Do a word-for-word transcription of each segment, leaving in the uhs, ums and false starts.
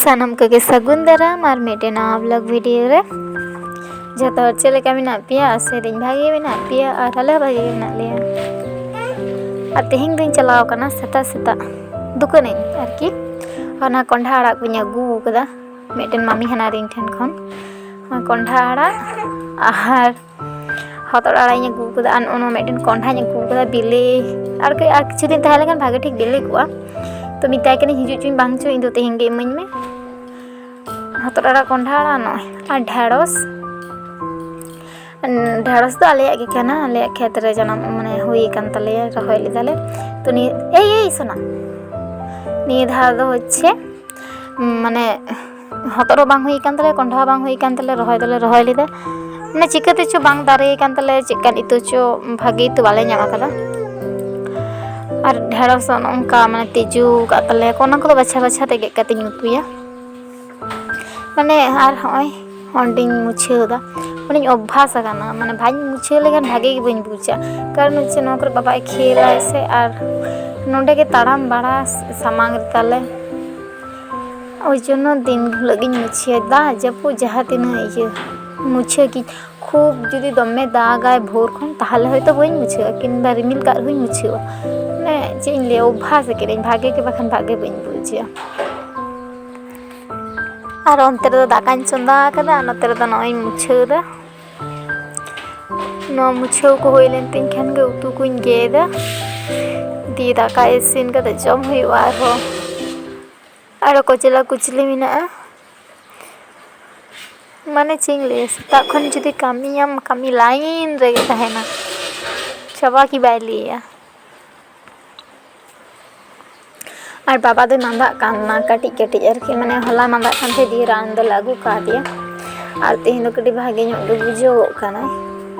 ᱥᱟᱱᱟᱢ ᱠᱚᱜᱮ ᱥᱟᱹᱜᱩᱱ ᱫᱟᱨᱟᱢ ᱟᱨ ᱢᱤᱫᱴᱮᱱ ᱱᱟᱣᱟ vlog video ᱨᱮ᱾ ᱡᱚᱛᱚ ᱦᱚᱲ ᱪᱮᱫ ᱞᱮᱠᱟ ᱢᱮᱱᱟᱜ ᱯᱮᱭᱟ? ᱟᱥᱟᱭᱫᱟᱹᱧ ᱵᱷᱟᱜᱮ ᱜᱮ ᱢᱮᱱᱟᱜ ᱯᱮᱭᱟ ᱟᱨ ᱟᱞᱮ ᱦᱚᱸ ᱵᱷᱟᱜᱮ ᱜᱮ ᱢᱮᱱᱟᱜ ᱞᱮᱭᱟ᱾ ᱟᱨ ᱛᱮᱦᱮᱧ ᱫᱚᱧ ᱪᱟᱞᱟᱣ ᱠᱟᱱᱟ ᱥᱮᱛᱟᱜ ᱥᱮᱛᱟᱜ ᱫᱚᱠᱟᱱᱤᱧ ᱟᱨᱠᱤ, ᱚᱱᱟ ᱠᱚᱸᱰᱷᱟ ᱟᱲᱟᱜ ᱠᱚᱧ ᱟᱹᱜᱩ ᱟᱠᱟᱫᱟ ᱢᱤᱫᱴᱮᱱ ᱢᱟᱢᱤ ᱦᱟᱱᱦᱟᱨᱤᱧ ᱴᱷᱮᱱ ᱠᱷᱚᱱ᱾ ᱚᱱᱟ ᱠᱚᱸᱰᱷᱟ ᱟᱲᱟᱜ ᱟᱨ ᱦᱚᱛᱚᱫ ᱟᱲᱟᱜ ᱤᱧ ᱟᱹᱜᱩ ᱟᱠᱟᱫᱟ, ᱟᱨ ᱱᱚᱜᱼᱚ ᱱᱚᱣᱟ ᱢᱤᱫᱴᱮᱱ ᱠᱚᱸᱰᱷᱟᱧ ᱟᱹᱜᱩ ᱟᱠᱟᱫᱟ ᱵᱤᱞᱤ, ᱟᱨ ᱠᱟᱹᱡ ᱟᱨ ᱠᱤᱪᱷᱩ ᱫᱤᱱ ᱛᱟᱦᱮᱸ ᱞᱮᱱᱠᱷᱟᱱ ᱵᱷᱟᱜᱮ ᱴᱷᱤᱠ ᱵᱤᱞᱤ ᱠᱚᱜᱼᱟ᱾ ᱛᱚ ᱢᱮᱛᱟᱭ ᱠᱟᱹᱱᱟᱹᱧ, "ᱦᱤᱡᱩᱜ ᱪᱚᱧ ᱵᱟᱝ ᱪᱚ, ᱤᱧ ᱫᱚ ᱛᱮᱦᱮᱧ ᱜᱮ ᱤᱢᱟᱹᱧ ᱢᱮ᱾" ᱦᱚᱛᱚᱫ ᱟᱲᱟᱜ, ᱠᱚᱸᱰᱷᱟ ᱟᱲᱟᱜ, ᱱᱚᱜᱼᱚᱭ ᱟᱨ ᱰᱷᱮᱸᱲᱚᱥ᱾ ᱰᱷᱮᱸᱲᱚᱥ ᱫᱚ ᱟᱞᱮᱭᱟᱜ ᱜᱮ ᱠᱟᱱᱟ, ᱟᱞᱮᱭᱟᱜ ᱠᱷᱮᱛ ᱨᱮ ᱡᱟᱱᱟᱢ, ᱢᱟᱱᱮ, ᱦᱩᱭ ᱟᱠᱟᱱ ᱛᱟᱞᱮᱭᱟ, ᱨᱚᱦᱚᱭ ᱞᱮᱫᱟᱞᱮ᱾ ᱛᱚ ᱱᱤᱭᱟᱹ, ᱮᱭ, ᱮᱭ, ᱥᱳᱱᱟ, ᱱᱤᱭᱟᱹ ᱫᱷᱟᱣ ᱫᱚ ᱦᱚᱪᱪᱷᱮ, ᱢᱟᱱᱮ, ᱦᱚᱛᱚᱫ ᱦᱚᱸ ᱵᱟᱝ ᱦᱩᱭ ᱟᱠᱟᱱ ᱛᱟᱞᱮᱭᱟ, ᱠᱚᱸᱰᱷᱟ ᱦᱚᱸ ᱵᱟᱝ ᱦᱩᱭ ᱟᱠᱟᱱ ᱛᱟᱞᱮᱭᱟ, ᱨᱚᱦᱚᱭ ᱫᱚᱞᱮ ᱨᱚᱦᱚᱭ ᱞᱮᱫᱟ᱾ ᱢᱟᱱᱮ, ᱪᱤᱠᱟᱹ ᱛᱮᱪᱚ ᱵᱟᱝ ᱫᱟᱨᱮ ᱟᱠᱟᱱ ᱛᱟᱞᱮᱭᱟ, ᱪᱮᱫ ᱠᱟᱱ ᱤᱛᱟᱹ ᱪᱚ, ᱵᱷᱟᱜᱮ ᱤᱛᱟᱹ ᱵᱟᱞᱮ ᱧᱟᱢ ᱟᱠᱟᱫᱟ᱾ ᱟᱨ ᱰᱷᱮᱸᱲᱚᱥ ᱦᱚᱸ ᱱᱚᱝᱠᱟ, ᱢᱟᱱᱮ, ᱛᱤᱡᱩ ᱟᱠᱟᱫ ᱛᱟᱞᱮᱭᱟ ᱠᱚ, ᱚᱱᱟ ᱠᱚᱫᱚ ᱵᱟᱪᱷᱟ ᱵᱟᱪᱷᱟ ᱛᱮ ᱜᱮᱫ ᱠᱟᱛᱮᱧ ᱩᱛᱩᱭᱟ᱾ ᱢᱟᱱᱮ, ᱟᱨ ᱦᱚᱸᱜᱼᱚᱭ ᱚᱸᱰᱮᱧ ᱢᱩᱪᱷᱟᱹᱣ ᱮᱫᱟ, ᱚᱸᱰᱮᱧ ᱚᱵᱵᱷᱟᱥ ᱟᱠᱟᱱᱟ᱾ ᱢᱟᱱᱮ, ᱵᱟᱹᱧ ᱢᱩᱪᱷᱟᱹᱣ ᱞᱮᱠᱷᱟᱱ ᱵᱷᱟᱜᱮ ᱜᱮ ᱵᱟᱹᱧ ᱵᱩᱡᱟ, ᱠᱟᱨᱚᱱ ᱦᱚᱪᱪᱷᱮ ᱱᱚᱣᱟ ᱠᱚᱨᱮ ᱵᱟᱵᱟᱭ ᱠᱷᱮᱞᱟᱭ ᱥᱮ, ᱟᱨ ᱱᱚᱸᱰᱮ ᱜᱮ ᱛᱟᱲᱟᱢ ᱵᱟᱲᱟ ᱥᱟᱢᱟᱝ ᱨᱮ ᱛᱟᱞᱮ᱾ ᱳᱭ ᱡᱚᱱᱱᱚ ᱫᱤᱱ ᱦᱤᱞᱳᱜ ᱜᱤᱧ ᱢᱩᱪᱷᱟᱹᱣ ᱮᱫᱟ, ᱡᱟᱹᱯᱩᱫ ᱡᱟᱦᱟᱸ ᱛᱤᱱᱟᱹᱜ ᱤᱭᱟᱹ ᱢᱩᱪᱷᱟᱹᱣ ᱠᱤ, ᱠᱷᱩᱵ ᱡᱩᱫᱤ ᱫᱚᱢᱮ ᱫᱟᱜᱟᱭ ᱵᱷᱳᱨ ᱠᱷᱚᱱ, ᱛᱟᱦᱚᱞᱮ ᱦᱚᱭᱛᱳ ᱵᱟᱹᱧ ᱢᱩᱪᱷᱟᱹᱣᱟ, ᱠᱤᱝᱵᱟ ᱨᱤᱢᱤᱞ ᱠᱟᱜ ᱨᱮᱦᱚᱸᱧ ᱢᱩᱪᱷᱟᱹᱣᱟ᱾ ᱢᱟᱱᱮ, ᱪᱮᱫ ᱤᱧ ᱞᱟᱹᱭᱟ, ᱚᱵᱵᱷᱟᱥ ᱟᱠᱟᱫᱟᱹᱧ ᱵᱷᱟᱜᱮ ᱜᱮ, ᱵᱟᱠᱷᱟᱱ ᱵᱷᱟᱜᱮ ᱵᱟᱹᱧ ᱵᱩᱡᱟ᱾ ᱟᱨ ᱚᱱᱛᱮ ᱨᱮᱫᱚ ᱫᱟᱠᱟᱧ ᱪᱚᱸᱫᱟ ᱟᱠᱟᱫᱟ, ᱟᱨ ᱱᱚᱛᱮ ᱨᱮᱫᱚ ᱱᱚᱜᱼᱚᱭ ᱤᱧ ᱢᱩᱪᱷᱟᱹᱣ ᱮᱫᱟ᱾ ᱱᱚᱣᱟ ᱢᱩᱪᱷᱟᱹᱣ ᱠᱚ ᱦᱩᱭ ᱞᱮᱱ ᱛᱤᱧ ᱠᱷᱟᱱ ᱜᱮ ᱩᱛᱩ ᱠᱚᱧ ᱜᱮᱫᱟ, ᱫᱤᱭᱮ ᱫᱟᱠᱟ ᱤᱥᱤᱱ ᱠᱟᱛᱮ ᱡᱚᱢ ᱦᱩᱭᱩᱜᱼᱟ ᱟᱨᱦᱚᱸ᱾ ᱟᱨᱚ ᱠᱚᱪᱞᱟ ᱠᱩᱪᱞᱤ ᱢᱮᱱᱟᱜᱼᱟ᱾ ᱢᱟᱱᱮ, ᱪᱮᱫ ᱤᱧ ᱞᱟᱹᱭᱟ, ᱥᱮᱛᱟᱜ ᱠᱷᱚᱱ ᱡᱩᱫᱤ ᱠᱟᱹᱢᱤᱭᱟᱢ, ᱠᱟᱹᱢᱤ line ᱨᱮᱜᱮ ᱛᱟᱦᱮᱱᱟ, ᱪᱟᱵᱟ ᱜᱮ ᱵᱟᱭ ᱞᱟᱹᱭᱟ᱾ ᱟᱨ ᱵᱟᱵᱟ ᱫᱚᱭ ᱢᱟᱸᱫᱟᱜ ᱠᱟᱱᱟ ᱠᱟᱹᱴᱤᱡ ᱠᱟᱹᱴᱤᱡ ᱟᱨᱠᱤ, ᱢᱟᱱᱮ, ᱦᱚᱞᱟ ᱢᱟᱸᱫᱟᱜ ᱠᱟᱱ ᱛᱟᱦᱮᱸᱫ, ᱫᱤᱭᱮ ᱨᱟᱱ ᱫᱚᱞᱮ ᱟᱹᱜᱩ ᱠᱟᱣᱫᱮᱭᱟ᱾ ᱟᱨ ᱛᱮᱦᱮᱧ ᱫᱚ ᱠᱟᱹᱴᱤᱡ ᱵᱷᱟᱜᱮ ᱧᱚᱜ ᱜᱮ ᱵᱩᱡᱷᱟᱹᱣᱚᱜ ᱠᱟᱱᱟᱭ᱾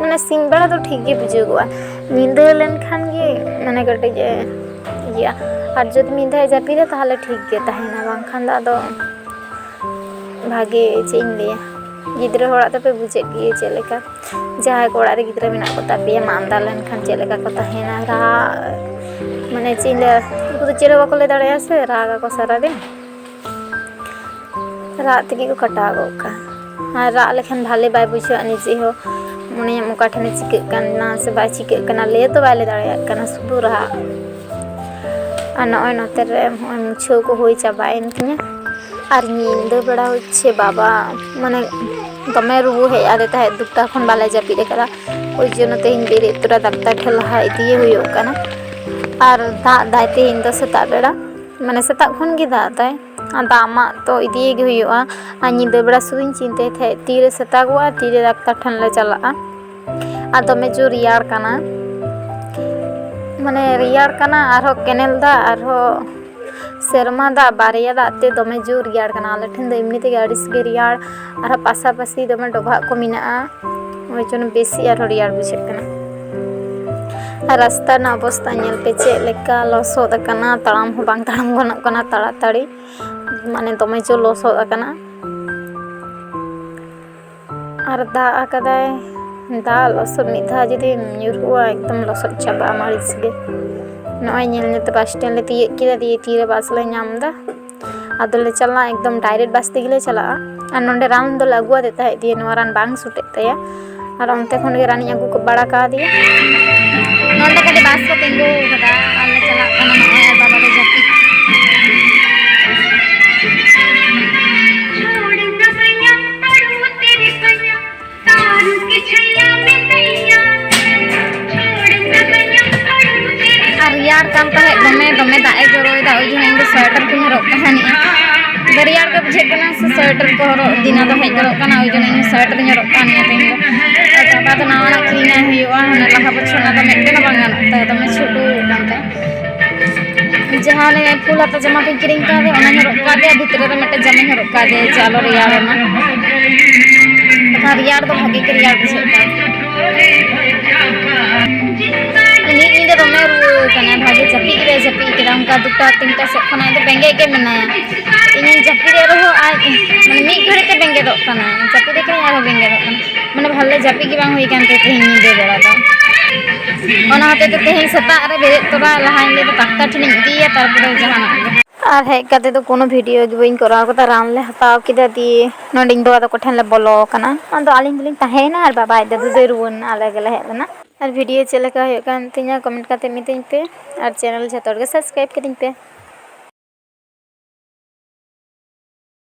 ᱢᱟᱱᱮ, ᱥᱤᱧ ᱵᱮᱲᱟ ᱫᱚ ᱴᱷᱤᱠ ᱜᱮ ᱵᱩᱡᱷᱟᱹᱣᱚᱜᱼᱟ, ᱧᱤᱫᱟᱹ ᱞᱮᱱᱠᱷᱟᱱ ᱜᱮ, ᱢᱟᱱᱮ, ᱠᱟᱹᱴᱤᱡ ᱮ ᱤᱭᱟᱹᱜᱼᱟ᱾ ᱟᱨ ᱡᱩᱫᱤ ᱢᱤᱫ ᱫᱷᱟᱣ ᱮ ᱡᱟᱹᱯᱤᱫᱟ, ᱛᱟᱦᱚᱞᱮ ᱴᱷᱤᱠ ᱜᱮ ᱛᱟᱦᱮᱱᱟ, ᱵᱟᱝᱠᱷᱟᱱ ᱫᱚ ᱟᱫᱚ ᱵᱷᱟᱜᱮ, ᱪᱮᱫ ᱤᱧ ᱞᱟᱹᱭᱟ, ᱜᱤᱫᱽᱨᱟᱹ ᱦᱚᱲᱟᱜ ᱫᱚᱯᱮ ᱵᱩᱡᱮᱫ ᱜᱮᱭᱟ ᱪᱮᱫ ᱞᱮᱠᱟ, ᱡᱟᱦᱟᱸᱭ ᱠᱚ ᱚᱲᱟᱜ ᱨᱮ ᱜᱤᱫᱽᱨᱟᱹ ᱢᱮᱱᱟᱜ ᱠᱚ ᱛᱟᱯᱮᱭᱟ, ᱢᱟᱸᱫᱟ ᱞᱮᱱᱠᱷᱟᱱ ᱪᱮᱫ ᱞᱮᱠᱟ ᱠᱚ ᱛᱟᱦᱮᱱᱟ, ᱨᱟᱜ, ᱢᱟᱱᱮ, ᱪᱮᱫ ᱤᱧ ᱞᱟᱹᱭᱟ, ᱩᱱᱠᱩ ᱫᱚ ᱪᱮᱫ ᱦᱚᱸ ᱵᱟᱠᱚ ᱞᱟᱹᱭ ᱫᱟᱲᱮᱭᱟᱜᱼᱟ ᱥᱮ, ᱨᱟᱜᱽ ᱟᱠᱚ ᱥᱟᱨᱟᱫᱤᱱ᱾ ᱨᱟᱜ ᱛᱮᱜᱮ ᱠᱚ ᱠᱟᱴᱟᱣ ᱜᱚᱫ ᱠᱟᱜᱼᱟ᱾ ᱟᱨ ᱨᱟᱜ ᱞᱮᱠᱷᱟᱱ ᱵᱷᱟᱞᱮ ᱵᱟᱭ ᱵᱩᱡᱷᱟᱹᱜᱼᱟ, ᱱᱤᱡᱮ ᱦᱚᱸ ᱢᱚᱱᱮᱭᱟᱢ ᱚᱠᱟ ᱴᱷᱮᱱᱮ ᱪᱤᱠᱟᱹᱜ ᱠᱟᱱᱟ ᱥᱮ ᱵᱟᱭ ᱪᱤᱠᱟᱹᱜ ᱠᱟᱱᱟ, ᱞᱟᱹᱭ ᱛᱚ ᱵᱟᱭ ᱞᱟᱹᱭ ᱫᱟᱲᱮᱭᱟᱜ ᱠᱟᱱᱟ, ᱥᱩᱫᱷᱩ ᱨᱟᱜ᱾ ᱟᱨ ᱱᱚᱜᱼᱚᱭ ᱱᱚᱛᱮ ᱨᱮ ᱱᱚᱜᱼᱚᱭ ᱢᱩᱪᱷᱟᱹᱣ ᱠᱚ ᱦᱩᱭ ᱪᱟᱵᱟᱭᱮᱱ ᱛᱤᱧᱟᱹ᱾ ᱟᱨ ᱧᱤᱫᱟᱹ ᱵᱮᱲᱟ ᱦᱚᱪᱪᱷᱮ ᱵᱟᱵᱟ, ᱢᱟᱱᱮ, ᱫᱚᱢᱮ ᱨᱩᱣᱟᱹ ᱦᱮᱡ ᱟᱫᱮ ᱛᱟᱦᱮᱸᱫ, ᱫᱩᱴᱟ ᱠᱷᱚᱱ ᱵᱟᱞᱮ ᱡᱟᱹᱯᱤᱫ ᱟᱠᱟᱫᱟ᱾ ᱳᱭ ᱡᱚᱱᱱᱚ ᱛᱮᱦᱮᱧ ᱵᱮᱨᱮᱫ ᱛᱚᱨᱟ ᱰᱟᱠᱛᱟᱨ ᱴᱷᱮᱱ ᱞᱟᱦᱟ ᱤᱫᱤᱭᱮ ᱦᱩᱭᱩᱜ ᱠᱟᱱᱟ᱾ ᱟᱨ ᱫᱟᱜ ᱫᱟᱭ ᱛᱮᱦᱮᱧ ᱫᱚ ᱥᱮᱛᱟᱜ ᱵᱮᱲᱟ, ᱢᱟᱱᱮ, ᱥᱮᱛᱟᱜ ᱠᱷᱚᱱ ᱜᱮ ᱫᱟᱜ ᱫᱟᱭ᱾ ᱟᱨ ᱫᱟᱜ ᱢᱟᱜ ᱛᱚ ᱤᱫᱤᱭᱮ ᱜᱮ ᱦᱩᱭᱩᱜᱼᱟ᱾ ᱟᱨ ᱧᱤᱫᱟᱹ ᱵᱮᱲᱟ ᱥᱩᱫᱷᱩᱧ ᱪᱤᱱᱛᱟᱹᱭ ᱛᱟᱦᱮᱸᱫ, ᱛᱤᱨᱮ ᱥᱮᱛᱟᱜᱚᱜᱼᱟ, ᱛᱤᱨᱮ ᱰᱟᱠᱛᱟᱨ ᱴᱷᱮᱱ ᱞᱮ ᱪᱟᱞᱟᱜᱼᱟ᱾ ᱟᱨ ᱫᱚᱢᱮ ᱡᱳᱨ ᱨᱮᱭᱟᱲ ᱠᱟᱱᱟ, ᱢᱟᱱᱮ, ᱨᱮᱭᱟᱲ ᱠᱟᱱᱟ, ᱟᱨᱦᱚᱸ ᱠᱮᱱᱮᱞ ᱫᱟᱜ, ᱟᱨᱦᱚᱸ ᱥᱮᱨᱢᱟ ᱫᱟᱜ, ᱵᱟᱨᱭᱟ ᱫᱟᱜ ᱛᱮ ᱫᱚᱢᱮ ᱡᱳᱨ ᱨᱮᱭᱟᱲ ᱠᱟᱱᱟ᱾ ᱟᱞᱮ ᱴᱷᱮᱱ ᱫᱚ ᱮᱢᱱᱤ ᱛᱮᱜᱮ ᱟᱹᱲᱤᱥ ᱜᱮ ᱨᱮᱭᱟᱲ, ᱟᱨᱦᱚᱸ ᱯᱟᱥᱟᱯᱟᱥᱤ ᱫᱚᱢᱮ ᱰᱚᱵᱷᱟᱜ ᱠᱚ ᱢᱮᱱᱟᱜᱼᱟ, ᱳᱭ ᱡᱚᱱᱱᱚ ᱵᱮᱥᱤ ᱟᱨᱦᱚᱸ ᱨᱮᱭᱟᱲ ᱵᱩᱡᱷᱟᱹᱜ ᱠᱟᱱᱟ᱾ ᱟᱨ ᱨᱟᱥᱛᱟ ᱨᱮᱱᱟᱜ ᱚᱵᱚᱥᱛᱟ ᱧᱮᱞ ᱯᱮ, ᱪᱮᱫ ᱞᱮᱠᱟ ᱞᱚᱥᱚᱫ ᱟᱠᱟᱱᱟ, ᱛᱟᱲᱟᱢ ᱦᱚᱸ ᱵᱟᱝ ᱛᱟᱲᱟᱢ ᱜᱟᱱᱚᱜ ᱠᱟᱱᱟ ᱛᱟᱲᱟᱛᱟᱲᱤ, ᱢᱟᱱᱮ, ᱫᱚᱢᱮ ᱡᱳᱨ ᱞᱚᱥᱚᱫ ᱟᱠᱟᱱᱟ᱾ ᱟᱨ ᱫᱟᱜ ᱟᱠᱟᱫᱟᱭ, ᱫᱟᱜ ᱞᱚᱥᱚᱫ ᱢᱤᱫ ᱫᱷᱟᱣ ᱡᱩᱫᱤ ᱧᱩᱨᱦᱩᱜᱼᱟ, ᱮᱠᱫᱚᱢ ᱞᱚᱥᱚᱫ ᱪᱟᱵᱟᱜᱼᱟ ᱟᱹᱲᱤᱥ ᱜᱮ᱾ ᱱᱚᱜᱼᱚᱭ ᱧᱮᱞ ᱧᱮᱞ ᱛᱮ ᱵᱟᱥ ᱥᱴᱮᱱᱰ ᱞᱮ ᱛᱤᱭᱳᱜ ᱠᱮᱫᱟ, ᱫᱤᱭᱮ ᱛᱤᱨᱮ ᱵᱟᱥ ᱞᱮ ᱧᱟᱢ ᱮᱫᱟ, ᱟᱫᱚᱞᱮ ᱪᱟᱞᱟᱜᱼᱟ, ᱮᱠᱫᱚᱢ ᱰᱟᱭᱨᱮᱠᱴ ᱵᱟᱥ ᱛᱮᱜᱮ ᱞᱮ ᱪᱟᱞᱟᱜᱼᱟ᱾ ᱟᱨ ᱱᱚᱸᱰᱮ ᱨᱟᱱ ᱫᱚᱞᱮ ᱟᱹᱜᱩᱣᱟᱫᱮ ᱛᱟᱦᱮᱸᱫ, ᱫᱤᱭᱮ ᱱᱚᱣᱟ ᱨᱟᱱ ᱵᱟᱝ ᱥᱩᱴᱮᱫ ᱛᱟᱭᱟ, ᱟᱨ ᱚᱱᱛᱮ ᱠᱷᱚᱱ ᱜᱮ ᱨᱟᱱᱤᱧ ᱟᱹᱜᱩ ᱠᱚ ᱵᱟᱲᱟ ᱠᱟᱣᱫᱮᱭᱟ᱾ ᱱᱚᱸᱰᱮ ᱠᱟᱹᱴᱤᱡ ᱵᱟᱥ ᱠᱚ ᱛᱤᱸᱜᱩ ᱟᱠᱟᱫᱟ, ᱟᱨ ᱞᱮ ᱪᱟᱞᱟᱜ ᱠᱟᱱᱟ ᱱᱚᱜᱼᱚᱭ, ᱟᱨ ᱵᱟᱵᱟ ᱫᱚ ᱡᱟᱹᱯᱤᱫ᱾ ᱟᱨ ᱨᱮᱭᱟᱲ ᱠᱟᱱ ᱛᱟᱦᱮᱸᱫ ᱫᱚᱢᱮ, ᱫᱚᱢᱮ ᱫᱟᱜ ᱮ ᱡᱚᱨᱚᱭᱮᱫᱟ, ᱳᱭ ᱡᱚᱱᱱᱚ ᱤᱧ ᱫᱚ ᱥᱳᱭᱮᱴᱟᱨ ᱠᱚᱧ ᱦᱚᱨᱚᱜ ᱛᱟᱦᱮᱱᱮᱜᱼᱟ᱾ ᱟᱫᱚ ᱨᱮᱭᱟᱲ ᱜᱮ ᱵᱩᱡᱷᱟᱹᱜ ᱠᱟᱱᱟ ᱥᱮ, ᱥᱳᱭᱮᱴᱟᱨ ᱠᱚ ᱦᱚᱨᱚᱜ ᱫᱤᱱ ᱟᱫᱚ ᱦᱮᱡ ᱜᱚᱫᱚᱜ ᱠᱟᱱᱟ, ᱳᱭ ᱡᱚᱱᱱᱚ ᱤᱧ ᱦᱚᱸ ᱥᱳᱭᱮᱴᱟᱨ ᱤᱧ ᱦᱚᱨᱚᱜ ᱠᱟᱜᱼᱟ ᱱᱤᱭᱟᱹ ᱛᱮᱦᱮᱧ ᱫᱚ᱾ ᱟᱨ ᱵᱟᱵᱟ ᱫᱚ ᱱᱟᱣᱟᱱᱟᱜ ᱠᱤᱨᱤᱧ ᱟᱭ ᱦᱩᱭᱩᱜᱼᱟ, ᱦᱟᱱᱮ ᱞᱟᱦᱟ ᱵᱚᱪᱷᱚᱨ ᱚᱱᱟ ᱫᱚ ᱢᱤᱫᱴᱮᱱ ᱦᱚᱸ ᱵᱟᱝ ᱜᱟᱱᱚᱜ ᱛᱟᱭᱟ, ᱫᱚᱢᱮ ᱪᱷᱳᱴᱩ ᱠᱟᱱ ᱛᱟᱭᱟ᱾ ᱡᱟᱦᱟᱸ ᱚᱱᱮ ᱯᱷᱩᱞ ᱦᱟᱛᱟ ᱡᱟᱢᱟ ᱠᱚᱧ ᱠᱤᱨᱤᱧ ᱠᱟᱣᱫᱮᱭᱟ, ᱚᱱᱟᱧ ᱦᱚᱨᱚᱜ ᱠᱟᱣᱫᱮᱭᱟ, ᱵᱷᱤᱛᱨᱤ ᱨᱮ ᱢᱤᱫᱴᱮᱱ ᱡᱟᱢᱟᱧ ᱦᱚᱨᱚᱜ ᱠᱟᱣᱫᱮᱭᱟ ᱡᱮ ᱟᱞᱚ ᱨᱮᱭᱟᱲ ᱮ ᱢᱟ᱾ ᱵᱟᱠᱷᱟᱱ ᱨᱮᱭᱟᱲ ᱫᱚ ᱵᱷᱟᱜᱮ ᱜᱮ ᱨᱮᱭᱟᱲ ᱵᱩᱡᱷᱟᱹᱜ ᱠᱟᱱᱟ᱾ ᱢᱤᱫ ᱧᱤᱫᱟᱹ ᱫᱚᱢᱮ ᱨᱩᱣᱟᱹ ᱠᱟᱱᱟ, ᱵᱷᱟᱜᱮ ᱡᱟᱹᱯᱤᱫ ᱜᱮ ᱵᱟᱭ ᱡᱟᱹᱯᱤᱫ ᱠᱮᱫᱟ᱾ ᱚᱱᱠᱟ ᱫᱩᱴᱟ ᱛᱤᱱᱴᱟ ᱥᱮᱫ ᱠᱷᱚᱱᱟᱜ ᱫᱚ ᱵᱮᱸᱜᱮᱫ ᱜᱮ ᱢᱮᱱᱟᱭᱟ᱾ ᱤᱧᱤᱧ ᱡᱟᱹᱯᱤᱫᱮᱫ ᱨᱮᱦᱚᱸ ᱟᱡ, ᱢᱟᱱᱮ, ᱢᱤᱫ ᱜᱷᱟᱹᱲᱤᱡ ᱛᱮ ᱵᱮᱸᱜᱮᱫᱚᱜ ᱠᱟᱱᱟᱭ, ᱡᱟᱹᱯᱤᱫᱮ ᱠᱟᱹᱱᱟᱹᱧ ᱟᱨᱦᱚᱸ ᱵᱮᱸᱜᱮᱫᱚᱜ ᱠᱟᱱᱟ᱾ ᱢᱟᱱᱮ, ᱵᱷᱟᱞᱮ ᱡᱟᱹᱯᱤᱫ ᱜᱮ ᱵᱟᱝ ᱦᱩᱭ ᱠᱟᱱ ᱛᱟᱭᱟ ᱛᱮᱦᱮᱧ ᱧᱤᱫᱟᱹ ᱵᱮᱲᱟ ᱫᱚ᱾ ᱚᱱᱟ ᱦᱚᱛᱮᱡ ᱛᱮ ᱛᱮᱦᱮᱧ ᱥᱮᱛᱟᱜ ᱨᱮ ᱵᱮᱨᱮᱫ ᱛᱚᱨᱟ ᱞᱟᱦᱟᱧ ᱞᱟᱹᱭᱫᱟ ᱰᱟᱠᱛᱟᱨ ᱴᱷᱮᱱᱤᱧ ᱤᱫᱤᱭᱮᱭᱟ, ᱛᱟᱨᱯᱚᱨᱮ ᱡᱟᱦᱟᱱᱟᱜ ᱜᱮ᱾ ᱟᱨ ᱦᱮᱡ ᱠᱟᱛᱮ ᱫᱚ ᱠᱳᱱᱳ video ᱜᱮ ᱵᱟᱹᱧ ᱠᱚᱨᱟᱣ ᱠᱟᱫᱟ᱾ ᱨᱟᱱ ᱞᱮ ᱦᱟᱛᱟᱣ ᱠᱮᱫᱟ, ᱫᱤᱭᱮ ᱱᱚᱰᱮ ᱤᱧ ᱵᱟᱵᱟ ᱛᱟᱠᱚ ᱴᱷᱮᱱ ᱞᱮ ᱵᱚᱞᱚ ᱟᱠᱟᱱᱟ᱾ ᱟᱫᱚ ᱟᱹᱞᱤᱧ ᱫᱚᱞᱤᱧ ᱛᱟᱦᱮᱸᱭᱮᱱᱟ ᱟᱨ ᱵᱟᱵᱟ ᱟᱡ ᱫᱟᱫᱩ ᱫᱚᱭ ᱨᱩᱣᱟᱹᱲ ᱮᱱᱟ, ᱟᱞᱮ ᱜᱮᱞᱮ ᱦᱮᱡ ᱞᱮᱱᱟ᱾ ᱟᱨ video ᱪᱮᱫ ᱞᱮᱠᱟ ᱦᱩᱭᱩᱜ ᱠᱟᱱ ᱛᱤᱧᱟ comment ᱠᱟᱛᱮ ᱢᱤᱛᱟᱹᱧ ᱯᱮ, ᱟᱨ channel ᱡᱷᱚᱛᱚ ᱦᱚᱲ ᱜᱮ subscribe ᱠᱟᱹᱛᱤᱧ ᱯᱮ᱾